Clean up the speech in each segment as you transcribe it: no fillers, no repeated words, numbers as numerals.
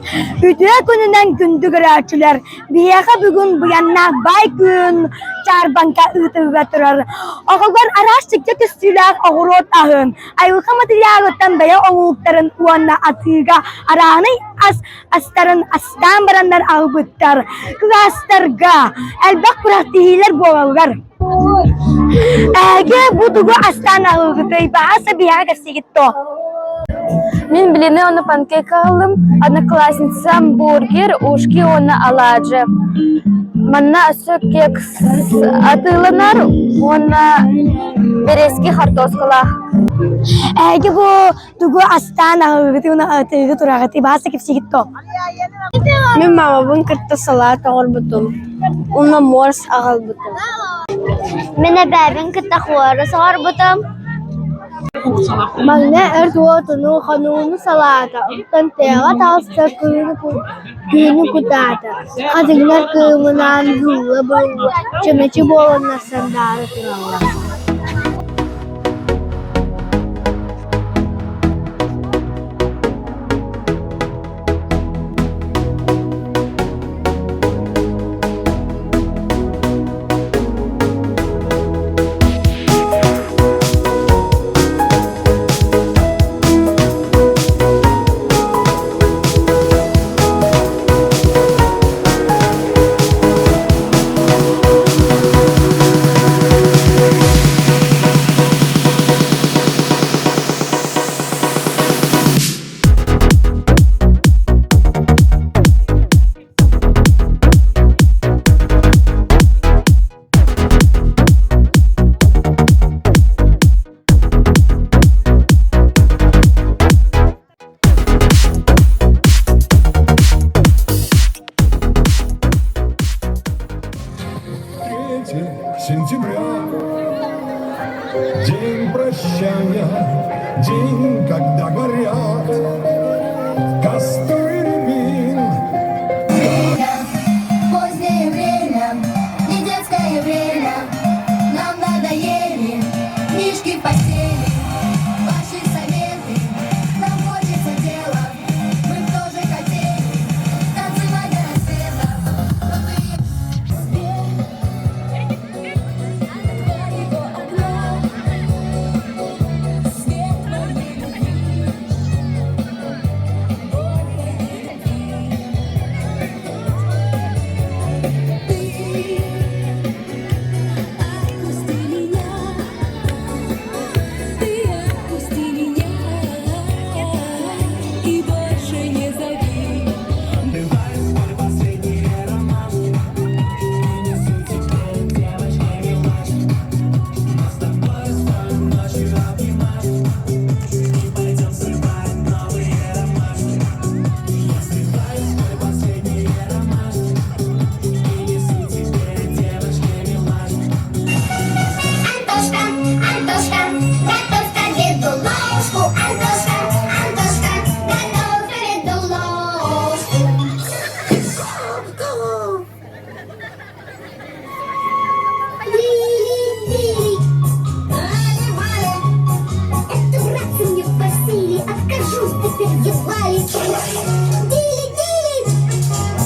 Үтүө күнүнэн күндү көрөөччүлэр! Биһиэхэ бүгүн быйаннаах баай күн чаарбаҥка ыытылла турар. Оҕолор араас дьикти көстүүлээх оҕуруот аһын, айылҕа матырыйаалыттан бэйэ оҥоһуктарын уонна атыыга арааһынай ас астарын астаан бараннар аһылбыттар. Кылаастарга элбэх күрэхтэһиилэр буолаллар. Эһиги бу тугу астаан аһылгытый? Баҕа биһиэхэ кэпсиигит дуо? Мин блины уонна панкейк аһыллым, одноклассницам бургер, ушки уонна алаадьы. Манна өссө кекс атыыланар уонна бэрэски хортуоскалаах. Эһиги бу тугу астаан аһылгытый уонна атыыга тураҕытый? Баҕа кэпсиигит дуо? Мин мамабын кытта салаат оҥорбутум уонна морс аҕалбытым. Мин эбээбин кытта хуорус оҥорбутум. Манна өрт уотуну, хонууну салаата, оттон тыаҕа таҕыста күнү кутаата, хатыҥнар кыымынаан быылла-быылла, чөмөчү буоланнар сандаара тураллар. Сентября День прощания, день, когда горят костры рябин. Позднее время, не детское время, нам надоели книжки в постели, ваши советы, нам хочется дела, мы б тоже хотели танцевать до рассвета, но ты твоего окна, свет моей любви, боль моей любви. Ты отпусти меня, ты отпусти меня и больше не зови. Антошка, Антошка, готовь к обеду ложку. Антошка, Антошка, готовь к обеду ложку. Лили, Валя, это братцы мне по силе, откажусь теперь едва ли. Дили, дили,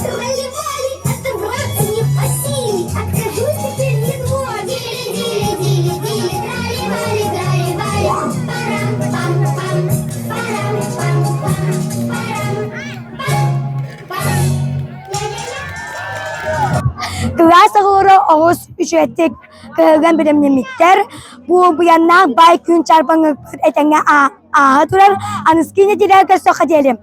тролливали, это братцы мне по силе, откажусь теперь едва. Дили, дили, дили, дили, тролливали, тролливали, парам, пам, пам, парам, пам, пам, парам, пам, пам. Ля-ля-ля. Кылаас оҕолоро оҕус үчүгэйдик кыһылган бэлэмнэммиттэр. Бу быйаннаах баай күн чарбаҥыппыт этэҥҥэ ааһа турар. Аныскы нэдиэлэҕэ көрсөххө диэри.